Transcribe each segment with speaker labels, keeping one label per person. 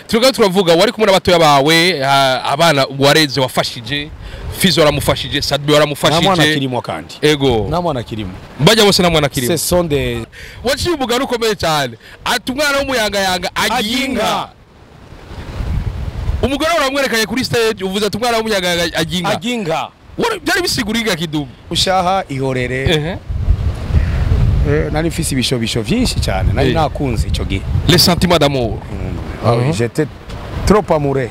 Speaker 1: Turiko turavuga wari kumwe n'abatoya bawe, abana wareze, wafashije. Fizo waramufashije, Sadbi
Speaker 2: Nta mwana
Speaker 1: waramufashije.
Speaker 2: Kirimo kandi.
Speaker 1: Ego.
Speaker 2: Nta mwana kirimo.
Speaker 1: Mbajya bose nta mwana kirimo.
Speaker 2: Ce sont des
Speaker 1: Waciye umugani ukomeye cyane, ati umwana w'umuyangayanga agiye inka. Umugore uramwerekanye kuri stage, uvuze ati umwana w'umuyangayanga agiye inka.
Speaker 2: Agiye inka.
Speaker 1: Byari bisigura inka, Kidumu?
Speaker 2: Ushaha ihorere. Nari mfise ibishobisho vyinshi cyane, nari nakunze ico gihe.
Speaker 1: Les sentiments d'amour.
Speaker 2: Ah oui, j'étais trop amoureux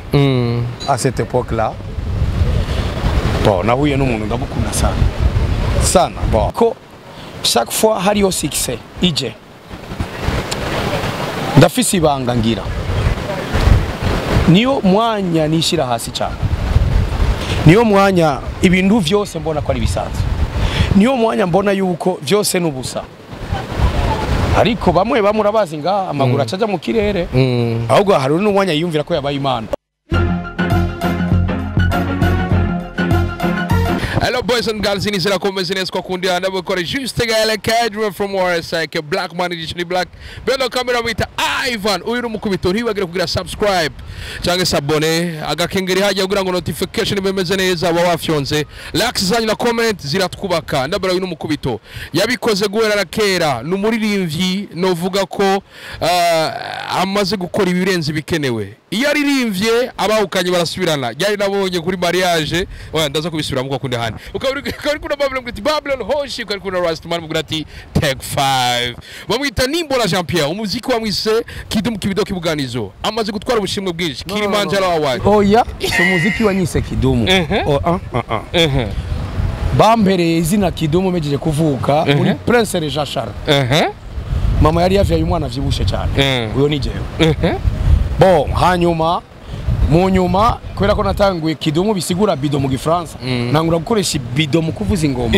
Speaker 2: à cette époque là. Bon, nahuye n'umuntu ndamukunda sana sana. Bon, ko chaque fois hariyo succès ije, ndafise ibanga ngira niyo mwanya nishira hasi cyane, niyo mwanya ibintu vyose mbona ko ari bisanzwe, niyo mwanya mbona yuko vyose n'ubusa. Ariko bamwe bamurabazi nga amaguru acaja mu kirere, ahubwo hari n'umwanya yiyumvira ko yabaye Imana.
Speaker 1: Hello boys and girls, inizera ko meze neza, ko kundi ndabikora juste gale Cadre from RSK Black Man Edition Black. Beno camera bita Ivan, uyu ni umukubito. Ntibagire kugira subscribe cyangwa s'abonner, agakengeri hajya kugira ngo notification bimeze neza wa wafyonze. Likes zanyu na comment ziratwubaka. Ndabara uyu ni umukubito. Yabikoze guhera na kera, ni umuririmbyi novuga ko amaze gukora ibirenze bikenewe. Iyo aririmbye abahukanye barasubirana. Ryari nabonye kuri mariage, oya ndaza kubisubiramo kwa kundi handi. Ukaba uri kuna Babylon kuti Babylon Hoshi, ukaba uri kuna Rastaman mugira ati Tag 5. Bamwita Nimbola Jean Pierre, umuziki wamwise Kidumu Kibido Kibuganizo. Amaze gutwara ubushimwe bwinshi, Kilimanjaro Award.
Speaker 2: Oya, si umuziki wanyise Kidumu. Oh, ah, ah, ah. Bampereye izina Kidumu mejeje kuvuka muri Prince Jean Charles. Mama yari yavyaye umwana avyibushe cyane. Uyo ni jewe. Bon, hanyuma mu nyuma, kubera ko natanguye Kidumu bisigura bido mu Gifaransa, nangura gukoresha bido mu kuvuza ingoma,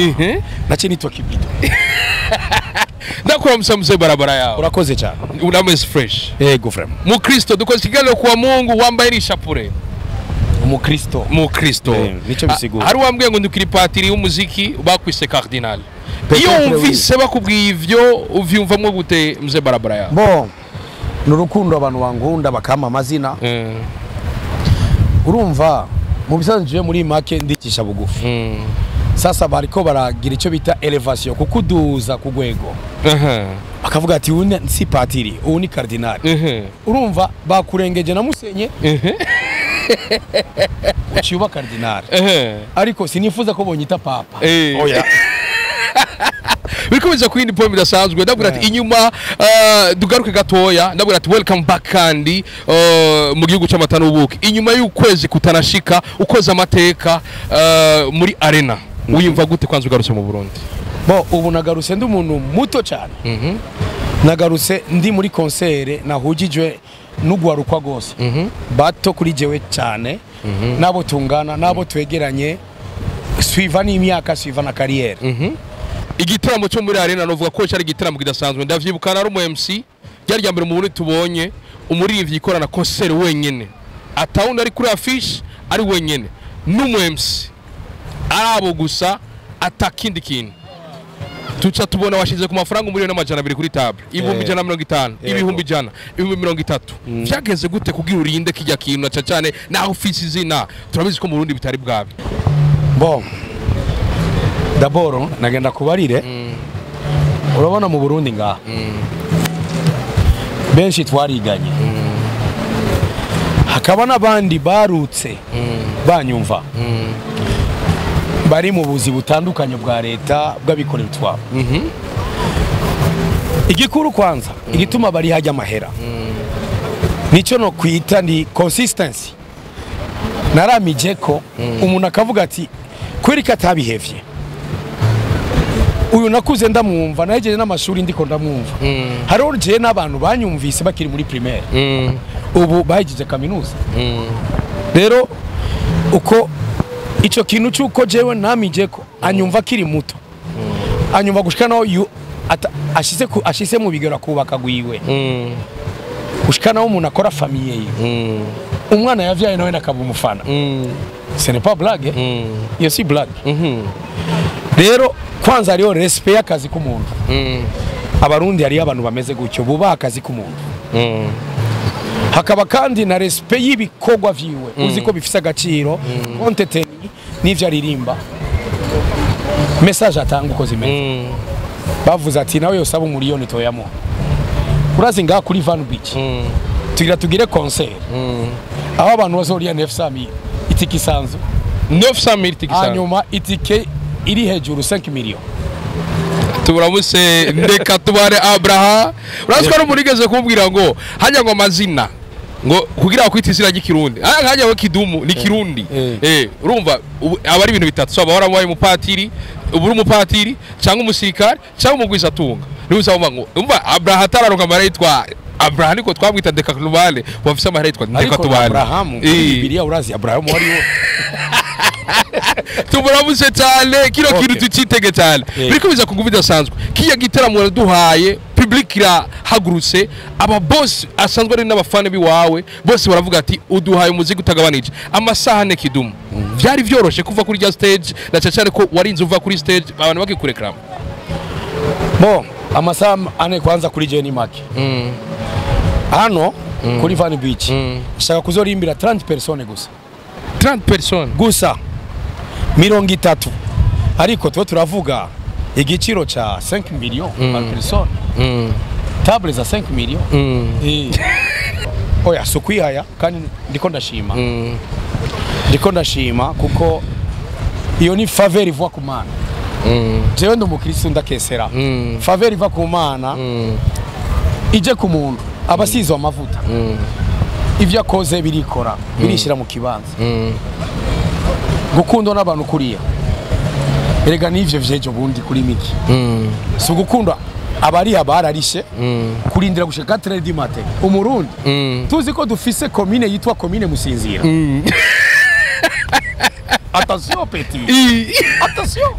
Speaker 2: nace nitwa Kibido.
Speaker 1: Ndakura mzee barabara yawe.
Speaker 2: Urakoze cyane.
Speaker 1: Unameze fresh.
Speaker 2: Yego, vraiment.
Speaker 1: Mukristo, dukoze ikiganiro kuwa Mungu wambaye n'ishapure.
Speaker 2: Umukristo.
Speaker 1: Mukristo.
Speaker 2: Nico bisigura.
Speaker 1: Hari uwambwiye ngo ndukiri patiri w'umuziki bakwise cardinal.
Speaker 2: Peut-être.
Speaker 1: Iyo wumvise bakubwiye ivyo, uvyumvamwo gute, mzee barabara yawe?
Speaker 2: Bon, ni urukundo, abantu bankunda bakampa amazina. Urumva mu bisanzwe jewe muri make ndicisha bugufi. Sasa bariko baragira icyo bita élévation, kukuduza ku rwego, bakavuga ati uyu si patiri, uyu ni cardinal. Urumva bakurengeje na musenye, uciye uba cardinal. Ariko sinifuza ko bonyita papa. Oya.
Speaker 1: Bikomeza ku yindi point idasanzwe. Ndabwira ati inyuma, dugaruke gatoya, ndabwira ati welcome back kandi mu gihugu cy'amata n'ubuki, inyuma y'ukwezi kutanashika ukoze amateka muri arena. Wiyumva gute kwanza ugarutse mu Burundi?
Speaker 2: Bon, ubu nagarutse ndi umuntu muto cyane. Nagarutse ndi muri concert nahugijwe n'ugwarukwa rwose, bato kuri jewe cyane, n'abo tungana, n'abo twegeranye, suiva n'imyaka, suiva na carrière.
Speaker 1: Igitaramo cyo muri arena novuga ko cyari igitaramo kidasanzwe. Ndavyibuka nari umu MC, ryari rya mbere mu Burundi tubonye umuririmbyi yikorana concert wenyene, atawundi ari kuri affiche, ari wenyene n'umu MC, ari abo gusa, atakindi kintu. Tuca tubona washize ku mafaranga 1,200,000 kuri table, 150,000, 100,000, 30,000. Vyageze gute kugira urinde kijya kintu na cyane naho ufise izina? Turabizi ko mu Burundi bitari bwabe.
Speaker 2: Bon, d'abord nagenda kubarire, urabona mu Burundi ngaha benshi twariganye, hakaba n'abandi barutse banyumva bari mu buzi butandukanye bwa leta, bw'abikorera utwabo. Igikuru kwanza igituma bari hajya amahera, nicyo no kwita ni consistency. Naramije ko umuntu akavuga ati kweri ko atabihevye uyu, nakuze ndamwumva, nahejeje n'amashuri ndiko ndamwumva. Hariho jewe n'abantu banyumvise bakiri muri primaire, ubu bahejeje kaminuza. Rero uko ico kintu cy'uko jewe namije ko anyumva akiri muto, anyumva gushika naho ashise mu bigero akubaka gwiwe, gushika naho umuntu akora famille yiwe, umwana yavyaye nawe nakaba umufana. Ce n'est pas blague, iyo si blague. Rero kwanza hariho respect y'akazi k'umuntu. Abarundi hariyo abantu bameze gutyo, bubaha akazi k'umuntu. Hakaba kandi na respect y'ibikorwa vyiwe, uzi ko bifise agaciro, content n'ivyo aririmba, message atanga uko zimeze. Bavuze ati nawe yosaba umuriyoni toyamuha. Urazi ngaha kuri Van Beach tugira tugire concert aho abantu bazoriya 900,000 itike isanzwe,
Speaker 1: 900,000 itike isanzwe,
Speaker 2: hanyuma itike iri hejuru 5 million.
Speaker 1: Turamuse ndeka tubare Abraha. Urazi ko ari umuntu igeze kumbwira ngo hajya ngo amazina ngo kugira kwita izina ry'ikirundi, hajya ngo Kidumu ni Kirundi. Urumva aba ari ibintu bitatu, so abahora babaye umupatiri, ubu uri umupatiri cyangwa umusirikare cyangwa umugwizatunga. Niba usaba ngo umva Abraha atararonka amahera yitwa Abraha, niko twamwita ndeka tubare, wafise amahera yitwa ndeka tubare.
Speaker 2: Abrahamu muri Bibiliya, urazi Abrahamu wari wo.
Speaker 1: Tumuramutse cyane, kino kintu tucitege cyane biriko biza ku nguvu idasanzwe. Kiya gitaramo waduhaye, public irahagurutse, aba boss asanzwe ari n'abafana biwawe bose baravuga ati uduhaye umuziki utagabanije amasaha ane. Kidumu, vyari vyoroshe kuva kuri rya stage, na cyane cyane ko warinze uva kuri stage abantu bakikurekrama?
Speaker 2: Bon, amasaha 4 kwanza kuri je ni make. Hano kuri Van Beach shaka kuzorimbira 30 personnes gusa.
Speaker 1: 30 personnes
Speaker 2: gusa, 30. Ariko tuba turavuga igiciro cha 5 millions par personne, table za 5 millions. Oya, si ukwihaya, kandi ndiko ndashima, ndiko ndashima kuko iyo ni faveur iva ku Mana. Jewe ndi umukristo, ndakesera. Faveur iva ku Mana ije ku muntu aba asizwe amavuta, ibyo akoze birikora, birishyira mu kibanza. Gukundwa n'abantu kuriya, erega n'ivyo vyejo bundi kuri miki, si ugukunda abari abararishe kurindira gushika 4 du matin. Umurundi tuzi ko dufise commune yitwa commune Musinzira. Attention petit, attention,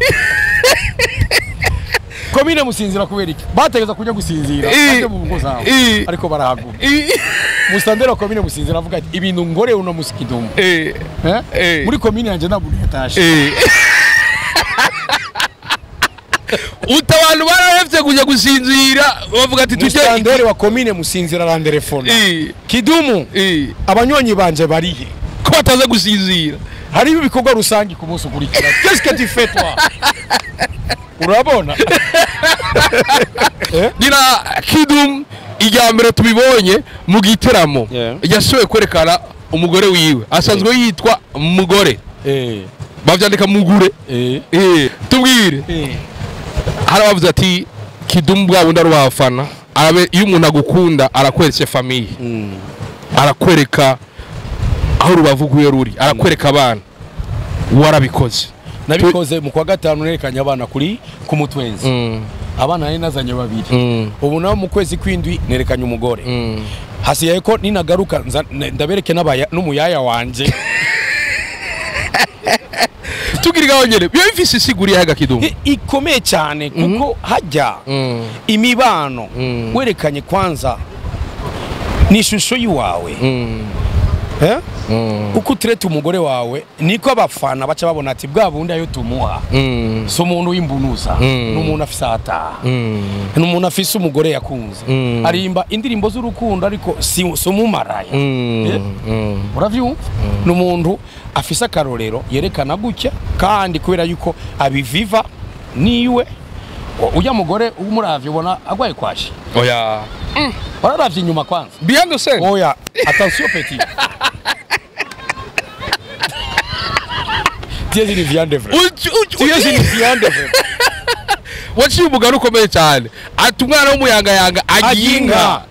Speaker 2: commune Musinzira. Kubera iki? Bategeza kujya gusinzira bajye mu ngo zabo, ariko barahaguma. Musitanteri commune Musinzira avuga ati ibintu ngore uno musi Kidumu, muri commune yanje nta muntu yatashe.
Speaker 1: Uta abantu barahevye kujya gusinzira, bavuga ati tujye.
Speaker 2: Musitanteri wa commune Musinzira arantelefona: "Kidumu, abanywanyi banje barihe?"
Speaker 1: Ko bataza gusinzira.
Speaker 2: Hariho ibikorwa rusangi ku munsi ukurikira. Qu'est-ce que tu fais toi? Urabona?
Speaker 1: Nina Kidum, irya mbere tubibonye mu giteramo yashoboye kwerekana umugore wiwe asanzwe yitwa Mugore, bavyandika Mugure. Tubwire, hari abavuze ati Kidumu bwa bundi ari uwabafana. Arabe iyo umuntu agukunda arakweretse famille, arakwereka aho urubavu rwiwe ruri, arakwereka abana. Warabikoze?
Speaker 2: Nabikoze mu kwa gatanu, nerekanye abana kuri ku Mutwenzi. Abana nari nazanye babiri. Ubu nabo mu kwezi kw'indwi nerekanye umugore. Hasigaye ko ninagaruka ndabereke n'umuyaya wanje.
Speaker 1: Tugira ngaho nyene, biba bifise isiguri yaga, Kidumu?
Speaker 2: Ikomeye cyane, kuko hajya imibano werekanye kwanza ni ishusho y'iwawe. Eh? Uko utreta umugore wawe niko abafana baca babona ati bwa bundi ayo tumuha si umuntu w'imbunuza, ni umuntu afise ataha, ni umuntu afise umugore yakunze, arimba indirimbo z'urukundo, ariko si umumaraya. Eh? Uravyumva, ni umuntu afise akarorero yerekana gutya, kandi kubera yuko abiviva niwe ujya mugore umuravye ubona agwaye kwashi?
Speaker 1: Oya.
Speaker 2: Wararavye inyuma kwanza?
Speaker 1: Behind the scene.
Speaker 2: Oya, attention petit, tu es une viande vrai. Tu es une viande vrai.
Speaker 1: Waciye umugani ukomeye cyane ati umwana w'umuyangayanga agiye inka.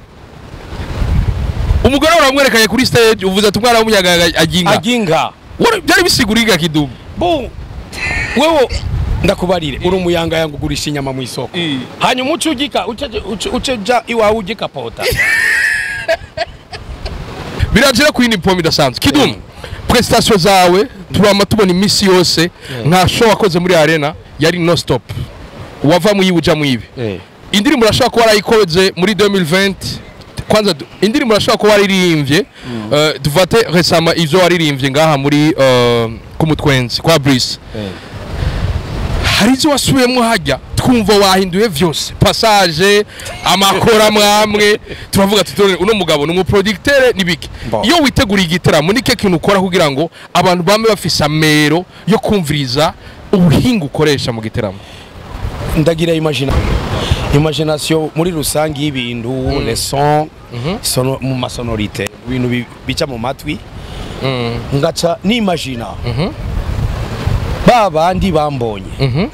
Speaker 1: Umugore uramwerekanye kuri stage, uvuze ati umwana w'umuyangayanga agiye inka.
Speaker 2: Agiye inka.
Speaker 1: Byari bisigura inka, Kidumu?
Speaker 2: Bon, wewe ndakubarire, uri umuyangayanga, ugurisha inyama mu isoko, hanyuma uce ugika uce uja iwawe ugikapota.
Speaker 1: Birangira ku yindi pomme idasanzwe. Kidumu, prestation zawe turama tubona iminsi yose. Nka show wakoze muri arena yari non stop, wava mu yiwe uja mu ibi. Indirimbo urashobora kuba warayikoze muri 2020 kwanza, indirimbo urashobora kuba waririmbye, dufate récemment ivyo waririmbye ngaha muri ku Mutwenzi kwa Brice. Hari izo wasubiyemwo hajya twumva wahinduye vyose, passage, amakora mwamwe, turavuga tuti uno mugabo ni umuproducteur nibiki.
Speaker 2: Bon.
Speaker 1: Iyo witeguriye igiteramo, ni kintu ukora kugira ngo abantu bame bafise amero yo kumviriza ubuhinga ukoresha mu giteramo?
Speaker 2: Ndagira imagination muri rusange y'ibintu, les sons, mu ma sonorités, ibintu bica mu matwi, ngaca nimagina ba bandi bambonye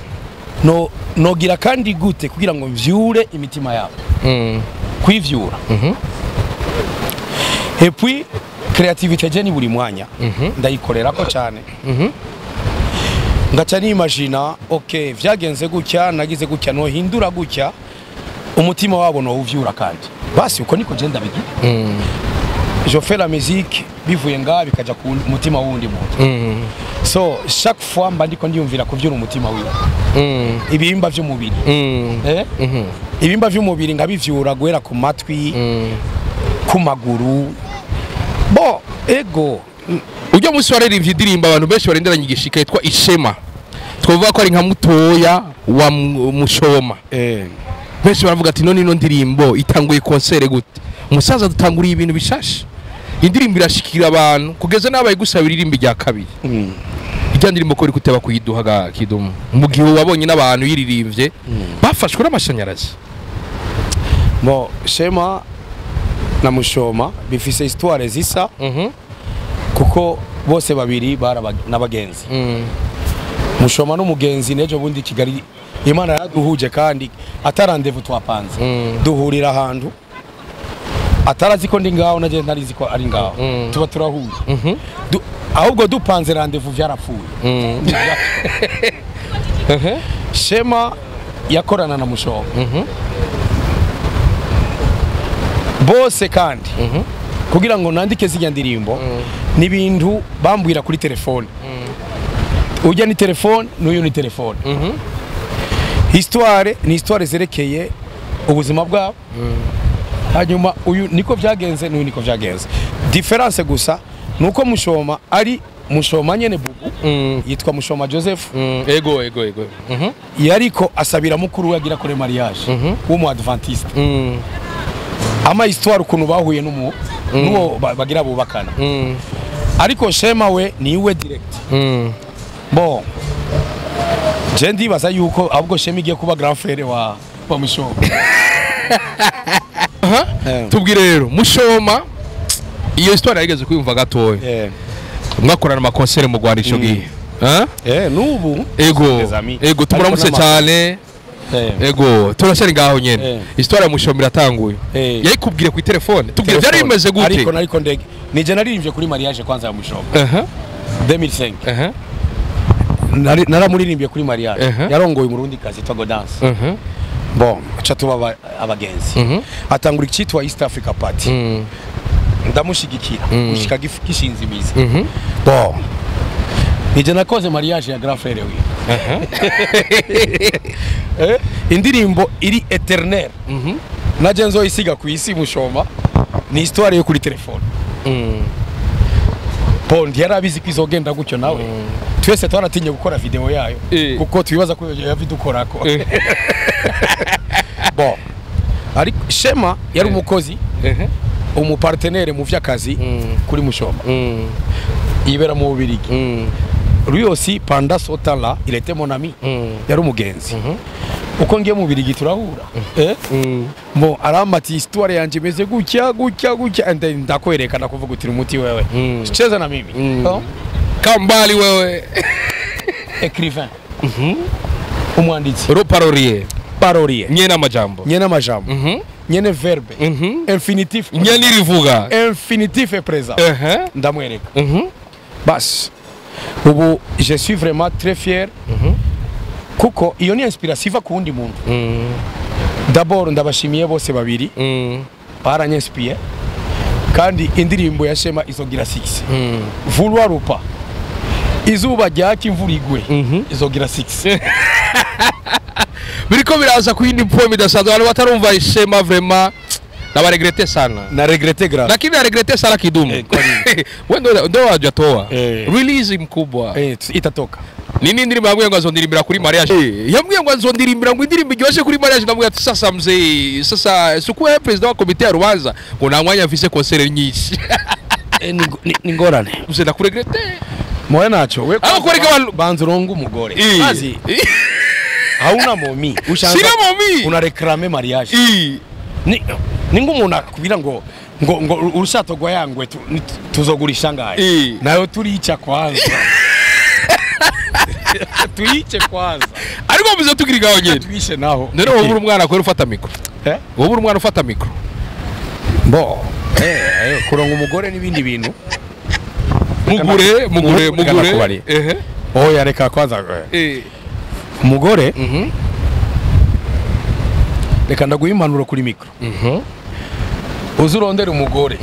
Speaker 2: no nogira kandi gute kugira ngo mvyure imitima yabo, kwivyura. Et puis créativité je ni buri mwanya ndayikorerako cyane, ngaca nimagina: ok, vyagenze gutya, nagize gutya, nohindura gutya, umutima wabo nowuvyura. Kandi basi uko niko je ndabigira. Je fais la musique, bivuye ngaha bikaja ku mutima wundi muntu. So chaque fois mba ndiko ndiyumvira kuvyura umutima wiwe, ibihimba vy'umubiri, ibihimba vy'umubiri nkabivyura guhera ku matwi, ku maguru, bo ego.
Speaker 1: Ujya munsi waririmbye indirimbo abantu benshi barenderanye igishika yitwa Ishema, twavuga ko ari nka mutoya wa Mushoma. Benshi baravuga ati: none ino ndirimbo itanguye concert gute? Umusaza dutanguriye ibintu bishasha. Indirimbo irashikira abantu kugeza n'abaye gusabira irimbi rya kabiri. Irya ndirimbo ko uri kuteba kuyiduha ga Kidumu, mu gihe wabonye n'abantu yiririmbye bafashwe n'amashanyarazi?
Speaker 2: Bon, Shema na Mushoma bifise histoire zisa, kuko bose babiri bari n'abagenzi. Mushoma n'umugenzi n'ejo bundi Kigali Imana yaraduhuje, kandi ata rendez-vous twapanze. Duhurira ahantu atarazi ko ndi ngaho, naje ntarizi ko ari ngaho. Tuba turahuye. Ahubwo dupanze rendez-vous vyarapfuye. Shema yakorana na Mushoma bose, kandi kugira ngo nandike zirya ndirimbo n'ibintu bambwira kuri telefone, ujya ni telefone n'uyu ni telefone. Histoire ni histoire zerekeye ubuzima bwabo. Hanyuma uyu niko vyagenze, n'uyu niko vyagenze. Différence gusa nuko Mushoma ari Mushoma nyene bubu, yitwa Mushoma Joseph.
Speaker 1: Ego ego ego.
Speaker 2: Yariko asabira mukuru we agira kore mariage w'umu adventiste. Ama histoire ukuntu bahuye n'umu n'uwo bagira bubakana. Ariko Shema we niwe direct. Bon, je ndibaza yuko ahubwo Shema igiye kuba grand frère wa Mushoma.
Speaker 1: Aha. Tubwire rero Mushoma, iyo histoire yarigeze kuyumva gatoya. Mwakorana ama concert mu Rwanda ico gihe. Ha?
Speaker 2: N'ubu
Speaker 1: Ego.
Speaker 2: des amis.
Speaker 1: Ego, tumuramutse
Speaker 2: Ariko
Speaker 1: cyane. Ego, turashari ngaho nyene. Histoire ya Mushoma iratanguye. Yayikubwire ku telefone. Tubwire byari bimeze gute?
Speaker 2: Ariko nariko ndege nije naririmbye kuri mariage kwanza ya Mushoma 2005. Naramuririmbiye kuri mariage. Yarongoye umurundi kazi yitwa Godance. Bon, aca tuba abagenzi. Atangura icyitwa East Africa Party. Ndamushigikira gushika gishinze imizi. Bon, nije nakoze mariage ya grand frère wiwe. Indirimbo iri éternelle naje nzoyisiga ku isi Mushoma ni histoire yo kuri telefone. Bon, ntiyarabizi ko izogenda gutyo nawe. Twese twaratinye gukora video yayo kuko twibaza ko yavidukorako. Bon, ariko Shema yari umukozi, umu partenaire mu vy'akazi kuri Mushoma. Yibera mu Bubirigi. Lui aussi, pendant ce temps-là, il était mon ami. Yari umugenzi. Uko ngiye mu Bubirigi turahura, Bon, aramba ati: histoire yanje imeze gutya gutya gutya, and then ndakwereka, ndakuvuga uti umuti wewe. Cheza na mimi. Oh?
Speaker 1: Kambali wewe.
Speaker 2: Écrivain. Umwanditsi.
Speaker 1: Ro parolier.
Speaker 2: Parolier.
Speaker 1: Nyene amajambo.
Speaker 2: Nyene amajambo. Nyene verbe. Infinitif.
Speaker 1: Nyene irivuga.
Speaker 2: Infinitif et présent. Ndamwereka. Bas. Ubu je suis vraiment très fier, kuko iyo ni inspiration iva ku wundi muntu. D'abord ndabashimiye bose babiri, baranyinspiye, kandi indirimbo ya Shema izogira 6. Vouloir ou pas, izuba ryaka, imvura igwe, izogira 6.
Speaker 1: Biriko biraza ku yindi poem idasanzwe. Abantu batarumva Ishema, vraiment nabaregrete sana.
Speaker 2: Na regrette grave.
Speaker 1: Lakini naregrete sana Kidumu.
Speaker 2: Kwa nini?
Speaker 1: Wewe ndo ndo wajatoa.
Speaker 2: Eh.
Speaker 1: Release mkubwa.
Speaker 2: Itatoka.
Speaker 1: Ni n'indirimbo yambwiye ngo azondirimbira kuri mariage. Yambwiye ngo azondirimbira ngo indirimbo iryoshe kuri mariage. Ndamubwira ati sasa mzee, sasa sikuwa president wa komite ya rubanza, ngo nta mwanya mfise, concert nyinshi.
Speaker 2: Ni ngorane.
Speaker 1: Mzee, ndakuregrete.
Speaker 2: Moya nacho we.
Speaker 1: Aho kureka abantu-
Speaker 2: Banza uronga umugore. Azi hauna momi ushanza.
Speaker 1: Sina momi.
Speaker 2: Una réclame mariage. Ni nk'umuntu akubwira ngo urushato rwa yangwe tuzogurisha ngahe. Nayo turica kwanza, tuyice kwanza.
Speaker 1: Ariko mzee, tukiri ngaho nyene,
Speaker 2: Tuishe naho.
Speaker 1: none wowe uri umwana kwera ufata micro?
Speaker 2: Eh?
Speaker 1: Wowe uri umwana ufata micro?
Speaker 2: Bo kuronga umugore n'ibindi bintu.
Speaker 1: Mugure, mugure.
Speaker 2: Reka
Speaker 1: Mugure.
Speaker 2: nakubariye. Oya, reka kwanza. Umugore, reka ndaguha impanuro kuri micro. Uzi urondera umugore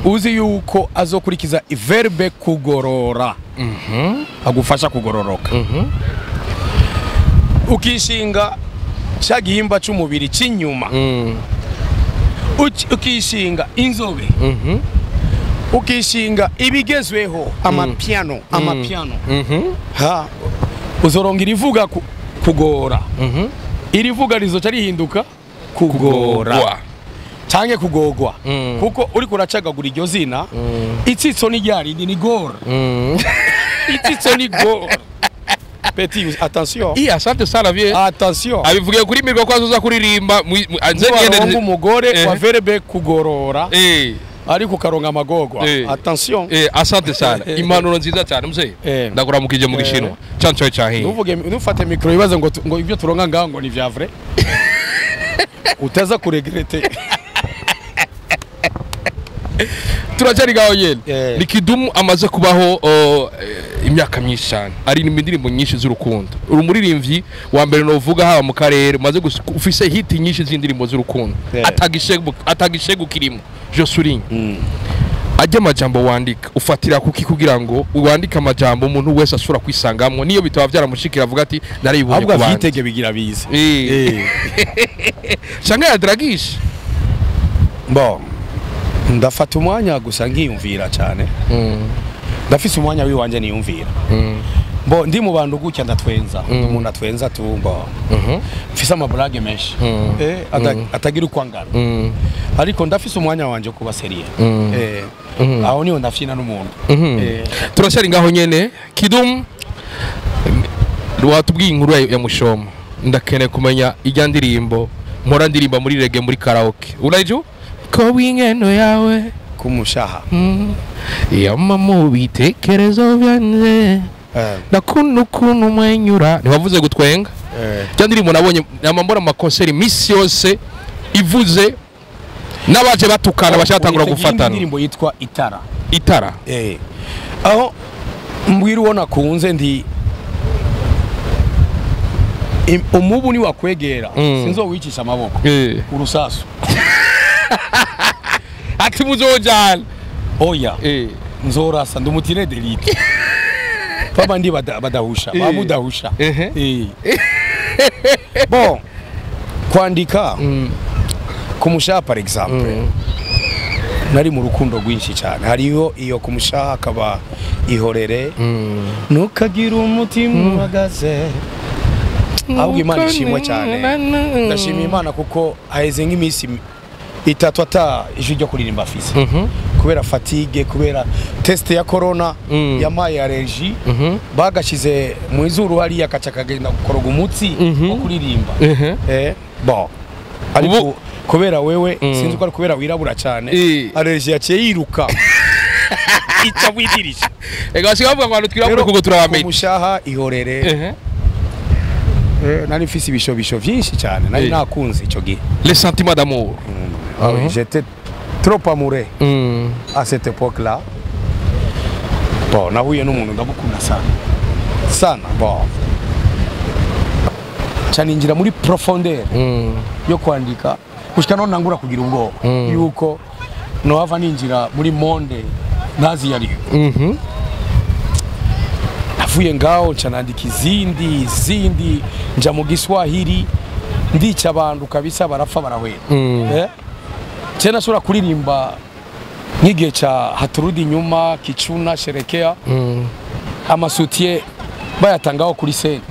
Speaker 2: uzi yuko azokurikiza verbe kugorora, agufasha kugororoka. Ukishinga cya gihimba cy'umubiri cy'inyuma, ukishinga inzobe, ukishinga ibigezweho, amapiano, amapiano, ha uzoronga irivuga kugora. Irivuga rizoca rihinduka kugora canke kugogwa, kuko uriko uracagagura iryo zina. Itsitso ni ryarindi ni gora. Itsitso ni gora, petit, attention.
Speaker 1: Iya, asante sana vie.
Speaker 2: Attention.
Speaker 1: Abivugiye kuri micro ko azoza kuririmba anze
Speaker 2: Niwaronga
Speaker 1: ngende.
Speaker 2: umugore wa verbe kugorora, ariko ukaronga amagorwa, attention.
Speaker 1: Asante sana, impanuro nziza cyane mzee. Ndakuramukije mu gishinwa chancho chahi.
Speaker 2: Ntuvuge, ntufate micro ibibazo ngo ngo ibyo turonka ngaho ngo ni vya vrai, utaza kuregrete.
Speaker 1: Turacyari ngaho nyene. Ni Kidumu amaze kubaho imyaka myinshi cyane, ari indirimbo nyinshi z'urukundo. Uri umuririmbyi wa mbere novuga haba mu karere umaze ufise hit nyinshi z'indirimbo z'urukundo. Atagishegu, atagishegu kirimo, je souligne. Ajya amajambo wandika ufatira kuki kugira ngo wandike amajambo umuntu wese ashobora kwisangamwo, niyo bitaba byaramushikira avuga ati narayibonye
Speaker 2: Ahubwo
Speaker 1: ku bandi?
Speaker 2: avyitege bigira bize.
Speaker 1: Canke yadragisha?
Speaker 2: Bon, ndafata umwanya gusa nkiyumvira cyane. Ndafise umwanya wiwanje niyumvira. Bo ndi mu bantu gutya ndatwenza. Umuntu atwenza tu, bo mfise amablague menshi atagira uko angana, ariko ndafise umwanya wanje kuba sérieux. Aho niho ndafyina n'umuntu.
Speaker 1: Turacyari ngaho nyene. Kidum, watubwiye inkuru ya Mushoma. Ndakeneye kumenya ijya ndirimbo mpora ndirimba muri reggae, muri karaoke, urayiju ko w'ingendo yawe.
Speaker 2: Kumushaha.
Speaker 1: Yama mu bitekerezo byanje, ndakunda ukuntu umwenyura. Ntiwavuze gutwenga. Ijya ndirimbo nabonye nama mbona mu makonseri misi yose ivuze, n'abaje batukana bashatangura
Speaker 2: Iyindi
Speaker 1: gufatana.
Speaker 2: Ndirimbo yitwa Itara.
Speaker 1: Itara.
Speaker 2: Aho mbwira uwo nakunze ndi umubu ni wakwegera, sinzowicisha amaboko, urusasu.
Speaker 1: Ati muzojana?
Speaker 2: Oya, nzorasa ndumutire d'élite babandi badahusha, bamudahusha. Bon, kwandika kumushaha par exemple, nari mu rukundo rwinshi cyane. Hariyo iyo kumushaha, akaba ihorere, ntukagire umutima uhagaze. Ahubwo Imana ishimwe cyane, ndashima Imana kuko haheze nk'iminsi 3 ata ijwi ryo kuririmba afise, kubera fatigue, kubera test ya corona yampaye allergie, bagashize mu izuru hariya kaca kagenda gukoroga umutsi wo kuririmba. Bon, ariko kubera wewe, sinzi ko ari kubera wirabura cyane, allergie yaciye yiruka ica widirisha.
Speaker 1: Ega basigaye bavuga ngo abantu twirabura kuko turabamenya.
Speaker 2: Umushaha, ihorere. Nari mfise ibishobisho vyinshi cyane, nari nakunze ico gihe.
Speaker 1: Les sentiments d'amour.
Speaker 2: Ah oui, j'étais trop amoureux à cette époque là. Bon, nahuye n'umuntu ndamukunda sana sana. Bon, caninjira muri profondeur yo kwandika gushika none nangura kugira ubwoba yuko nohava ninjira muri monde ntazi yariyo. Navuye ngaho nca nandika izindi izindi, nja mu Giswahili, ndica abantu kabisa, barapfa barahwera. Je nashobora kuririmba nk'igihe ca haturudi nyuma, kichuna, sherekea, amasutiye Bayatangaho kuri scène.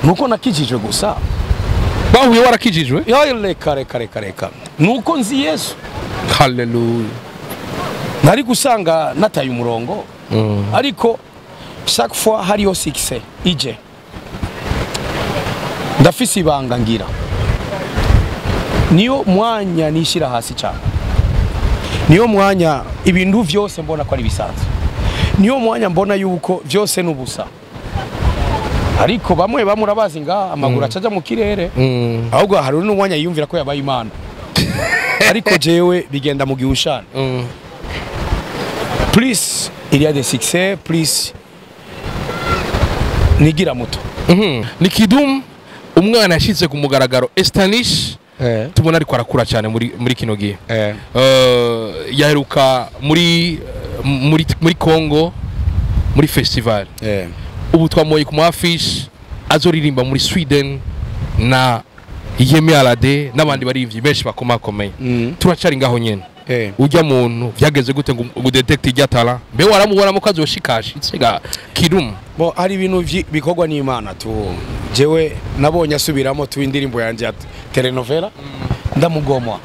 Speaker 2: Nuko nakijijwe gusa.
Speaker 1: Bahuye warakijijwe?
Speaker 2: Yo reka reka reka reka. Nuko nzi Yesu.
Speaker 1: Hallelujah.
Speaker 2: Nari gusanga nataye umurongo. Ariko chaque fois hariyo succès ije. Ndafise ibanga ngira. Niyo mwanya nishira hasi cyane. Niyo mwanya ibintu vyose mbona ko ari bisanzwe. Niyo mwanya mbona yuko vyose nubusa. Ariko bamwe bamurabazi nga amaguru acaja mu kirere. Ahubwo hari n'umwanya yiyumvira ko yabaye Imana. Ariko jewe bigenda mu gihushana. Plus il y a des succès, plus nigira muto.
Speaker 1: Ni Kidum umwana yashitse ku mugaragaro Estanish. Tubona ariko arakura cyane muri kino gihe. Yaheruka muri Congo muri festival. Ubu twamoye ku mafish azoririmba muri Sweden na Yemi Alade n'abandi barivyi benshi bakomakomeye. Turacari ngaho nyene. Ujya muntu vyageze gute ngo detect irya talent? Mbe waramubona mu kazi woshikashi tsega Kidum.
Speaker 2: Bo hari ibintu bikorwa n'Imana tu. Jewe nabonye asubiramo tu indirimbo yanje ya telenovela ndamugomwa.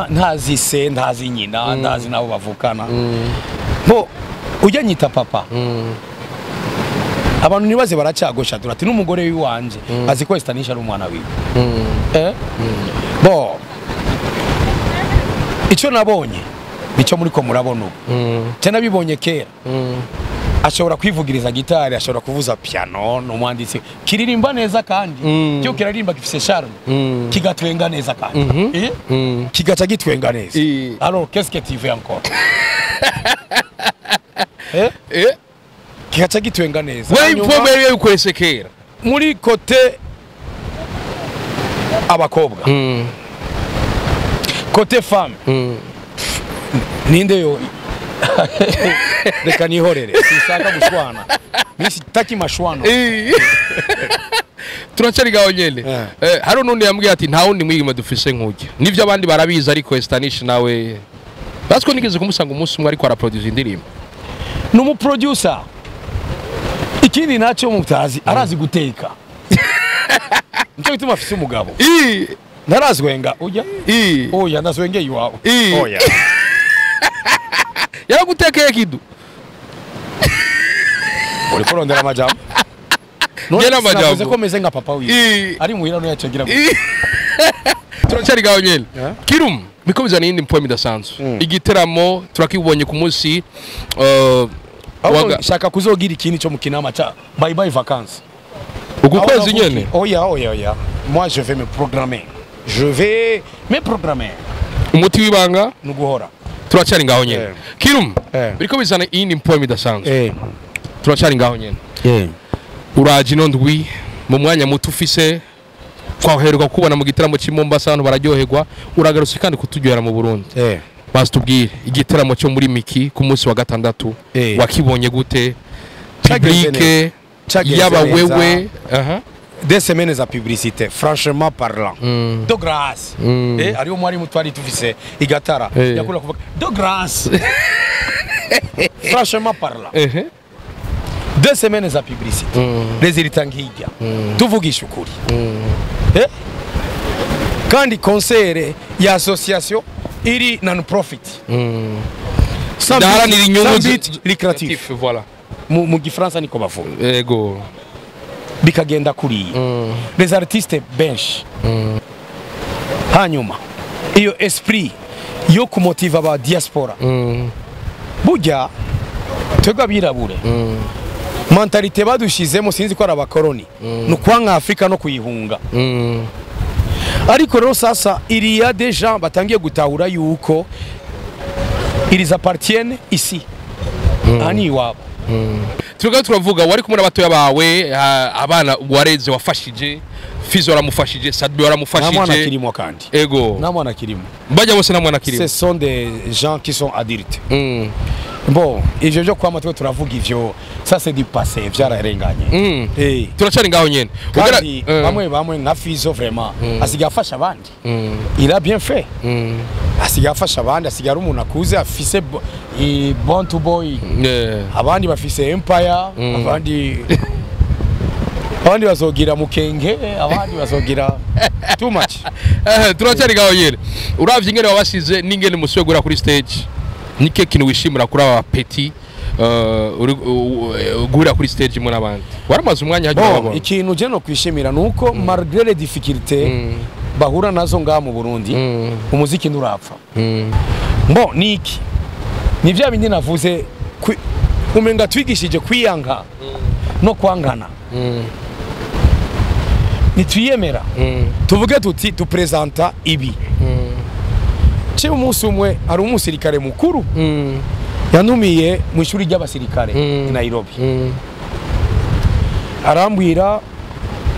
Speaker 2: Ntazi se, ntazi nyina, ntazi nabo bavukana. Bo ujya nyita papa. Abantu nibaze baracagosha durati n'umugore wiwanje azi ko Estanisha ari umwana wiwe. Bo icyo nabonye nicyo muri ko murabona ubu. Cyo nabibonye kera. Ashobora kwivugiriza gitari, ashobora kuvuza piano, n'umwanditsi kiririmba neza kandi cyo kirarimba gifise charme kigatwenga neza kandi kigaca gitwenga neza. Alors qu'est-ce que tu veux encore? Kigaca gitwenga neza.
Speaker 1: Wewe impombe yari ukoreshe kera
Speaker 2: muri côté abakobwa, côté femme ninde yo reka nihorere sishaka gushwana nisitaki mashwano.
Speaker 1: Turacari gaho nyene. Hari nundi yambwiye ati nta wundi mwigima dufise nkujya nivyo abandi barabizi ariko Estanish nawe basiko nigeze kumusanga umunsi umwe ariko araproduce indirimbo.
Speaker 2: Numu producer. Ikindi nacyo mutazi arazi guteka. Nicyo gituma afise umugabo. Narazwenga ujya? Oya ndazwengeye iwawe. Oya.
Speaker 1: Yaragutekeye Kidu.
Speaker 2: Uri kurondera amajambo.
Speaker 1: None amajambo.
Speaker 2: Ko meze nka papa wiwe. Ari muhira no yacagira.
Speaker 1: Turacari gaho nyene. Kirum bikomeza n'indi poem idasanzwe. Igiteramo turakibonye ku munsi
Speaker 2: waga shaka kuzogira ikindi cyo mu kinama cha bye bye vacances.
Speaker 1: Uku kwezi nyene.
Speaker 2: Oya oya oya. Moi je vais me programmer. Je vais me programmer.
Speaker 1: Umuti wibanga
Speaker 2: nuguhora.
Speaker 1: Turacari ngaho nyene. Kirum biriko bizana iyindi poem idasanzwe. Turacari ngaho nyene. Uraje ino ndwi mu mwanya muto ufise twaheruka kubona mu gitaramo cy'i Mombasa abantu bararyoherwa, uragarutse kandi kuturyohera mu Burundi. Basi tubwire igiteramo cyo muri Miki ku munsi wa gatandatu wakibonye gute? Public yaba wewe
Speaker 2: des semaines à publicité franchement parlant. De grâce. Ari umwari mutwari tufise igatara yakura kuvuga de grâce. Franchement parlant. 2 semaines à publicité. Résultat ngijya. Tuvugisha ukuri. Kandi concert ya association iri non profit. Sans but lucratif.
Speaker 1: Voilà.
Speaker 2: Mu gifaransa niko bavuga.
Speaker 1: Ego.
Speaker 2: Bikagenda kuriye. Les artistes benshi. Hanyuma iyo esprit yo kumotiva aba diaspora. Burya twebwe abirabure. Mentalité badushizemo sinzi ko ari abakoroni. Nukwanga Afrika no kuyihunga. Ariko rero sasa il y a des gens batangiye gutahura yuko ils appartiennent ici. Ani iwabo.
Speaker 1: Turuga turavuga wari kumwe n'abatoya bawe abana wareze wafashije Fizo waramufashije Sadbi waramufashije.
Speaker 2: Nta mwana kirimo kandi.
Speaker 1: Ego.
Speaker 2: Nta mwana kirimo.
Speaker 1: Bajya bose nta mwana kirimo.
Speaker 2: Ce sont des gens qui sont adultes. Bon, ivyo byo kwama twe turavuga ivyo ça c'est du passé vyararenganye.
Speaker 1: Turacari ngaho nyene.
Speaker 2: Kandi bamwe bamwe nka Fizo vraiment asigaye afasha abandi. Il a bien fait. Asigaye afasha abandi, asigaye ari umuntu akuze, afise Born to Boy. Abandi bafise empire, abandi bazogira mukenge, abandi bazogira too much.
Speaker 1: Turacyari ngaho nyene. Uravye ingene wabasize n'ingene musuye guhura kuri stage, nike kintu wishimira kuri aba petit uri guhura kuri stage imwe n'abandi waramaze umwanya hajya
Speaker 2: Bon,
Speaker 1: wabona?
Speaker 2: Ikintu je no kwishimira nuko malgré les difficultés bahura nazo ngaha mu Burundi, umuziki nturapfa. Bon, niki ni vya bindi navuze, umenga twigishije kwiyanka no kwangana. Nitwiyemera, tuvuge tuti dupresenta ibi. Ce umunsi umwe hari umusirikare mukuru yantumiye mu ishuri ry'abasirikare i Nairobi. Arambwira: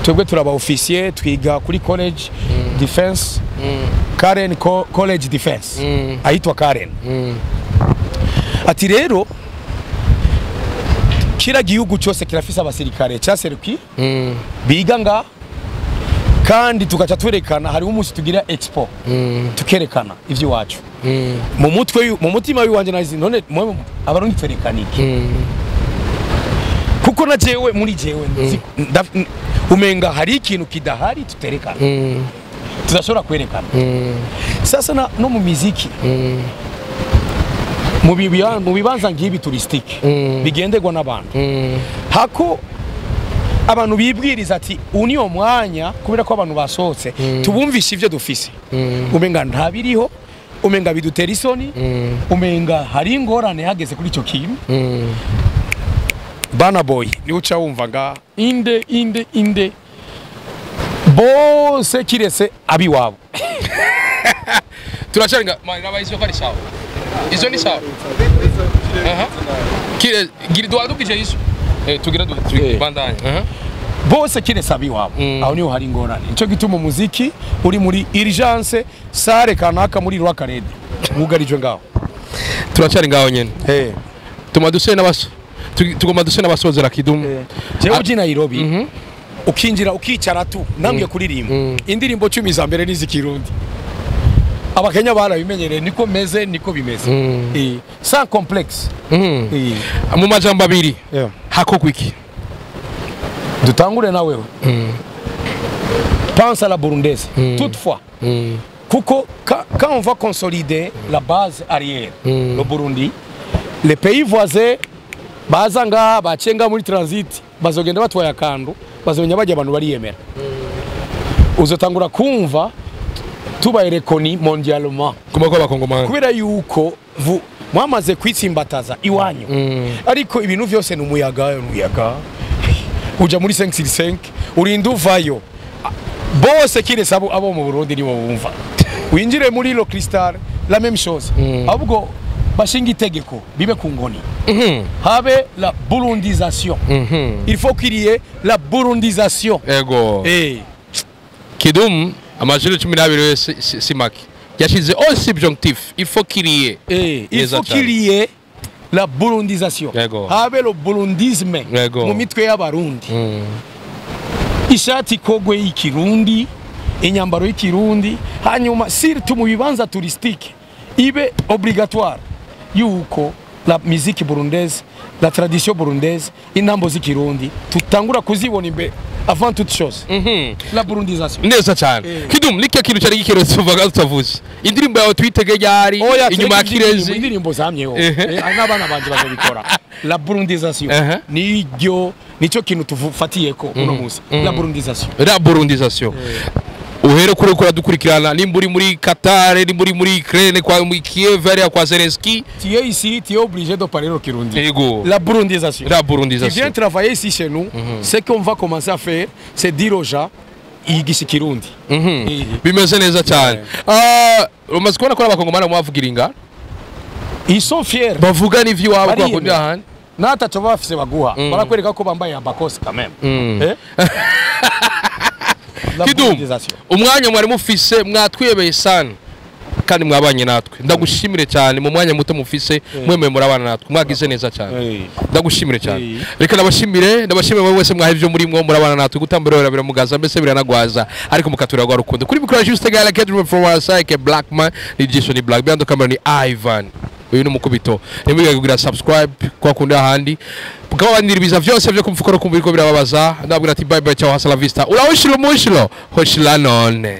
Speaker 2: "Twebwe turaba officier, twiga kuri college defense, Karen College Defense, ahitwa Karen." Ati: "Rero kira gihugu cyose kirafise abasirikare cyaseruki biga nga, kandi tugaca twerekana, hariho umunsi tugira expo, tukerekana ivy'iwacu." Mu mutwe mu mutima wiwanje nazi: none mwe Abarundi twerekana iki? Kuko na jewe, muri jewe umenga hari ikintu kidahari tuterekana, tudashobora kwerekana. Sasa no mu miziki, mu bibanza nk'ibi touristique bigenderwa n'abantu, hako abantu bibwiriza ati uyu niwo mwanya, kubera ko abantu basohotse, tubumvishe ivyo dufise, umenga ntabiriho, umenga bidutera isoni, umenga hari ingorane hageze kuri icyo kintu. Bana Boy niwe uca wumva nga inde inde inde bose kirese abiwabo.
Speaker 1: Turacari nga mani nabaye ko ari sawa, izo ni sawa. Aha kire gira duwadukije izo tugira bandanye. Aha.
Speaker 2: Bose kirese abiwabo. Aho niho hari ingorane. Nico gituma umuziki uri muri urgence, sare kanaka muri Rwakarede wugarijwe ngaho.
Speaker 1: Turacari ngaho nyene. Tuma duse n'abaso tugomba duse n'abasozera, Kidumu.
Speaker 2: Jewe uje i Nairobi, ukinjira ukicara tu nambwiye kuririmba indirimbo 10 za mbere n'iz'ikirundi. Abakenya barabimenyereye, niko meze, niko bimeze. Sans complexe.
Speaker 1: Mu majambo abiri, hakogwa iki?
Speaker 2: Dutangure na wewe. Pense à la burundaise toutefois, kuko quand on va consolider la base arrière, le Burundi, les pays voisins baza ngaha bacenga muri transit bazogenda batwaye akantu, bazomenya bajya abantu bariyemera. Uzotangura kumva tubaye reconnu mondialement.
Speaker 1: Kuma ko abakongomani
Speaker 2: Kubera yuko mwamaze kwitsimbataza iwanyu. Ariko ibintu vyose ni umuyaga, ni umuyaga uja muri 565 urinda uvayo. Bose kiretse abo mu Burundi nibo bumva. Winjire muri lo Cristal, la même chose. Ahubwo bashinga itegeko bibe ku ngoni, habe la burundisation. Il faut qu'il y ait la burundisation.
Speaker 1: Ego. Kidum, amajoro 12 wese si make yashize au subjonctif: il faut qu'il y ait.
Speaker 2: Il
Speaker 1: Neza
Speaker 2: faut
Speaker 1: cyane.
Speaker 2: qu'il y ait la burundisation.
Speaker 1: Yego.
Speaker 2: Habe le burundisme
Speaker 1: Yego.
Speaker 2: mu mitwe y'Abarundi. Ishati ikogwe y'ikirundi, inyambaro y'ikirundi, hanyuma surtout mu bibanza touristique ibe obligatoire yuko la musique burundaise, la tradition burundaise, intambo z'ikirundi tutangura kuzibona imbere avant toute chose. La burundisation.
Speaker 1: Neza cyane. Kidum, nikiya kintu cyari gikerewe tuvuga tutavuze? Indirimbo yawe twitege ryari inyuma ya Kirezi?
Speaker 2: Indirimbo zamyeho. N'abana banje bazobikora. La burundisation niryo, nicyo kintu tufatiyeko uno munsi, la burundisation.
Speaker 1: La burundisation. Uhere kuri kuri dukurikirana, nimba uri muri Qatar, nimba uri muri Ukraine, kwa muri Kiev hariya kwa Zelensky.
Speaker 2: Tu es ici, tu es obligé de parler au Kirundi.
Speaker 1: Yego.
Speaker 2: La burundisation.
Speaker 1: La
Speaker 2: Tu
Speaker 1: burundisation.
Speaker 2: viens travailler ici chez nous, ce qu'on va commencer à faire, c'est dire aux gens, yigisha Kirundi.
Speaker 1: Bimeze neza cyane. Ah, umaze kubona ko abakongomani bavugira ingara.
Speaker 2: Ils sont fiers.
Speaker 1: Bavuga n'ivy'iwabo kwa
Speaker 2: Bariyemera.
Speaker 1: kundi ahandi.
Speaker 2: N'ataco baba bafise baguha, barakwereka ko bambaye abakosi quand même. Eh? La
Speaker 1: Kidum,
Speaker 2: burundisation.
Speaker 1: umwanya mwari mufise mwatwebeye sana. Kandi mwabanye natwe, ndagushimire cyane mu mwanya muto mufise, mwemeye murabana natwe, mwagize neza cyane. Ndagushimire cyane. Reka ndabashimire, ndabashimire wowe wese mwaha ibyo murimwo murabana natwe. Gutambira biramugaza, mbese biranagwaza, ariko mukatura rwa rukundo. Kuri mikoro Juste Gala Kedrum from Warasike, Black Man ni Jason ni Black, behind the camera ni Ivan. Uyu ni umukubito. Ntimwibagire kugira subscribe kwa kundi ahandi mukababandira ibiza vyose vyo kumfukoro kumva biriko birababaza. Ndababwira ati bye bye, ciao, hasta la vista, ulaoshilo mushilo hoshila none.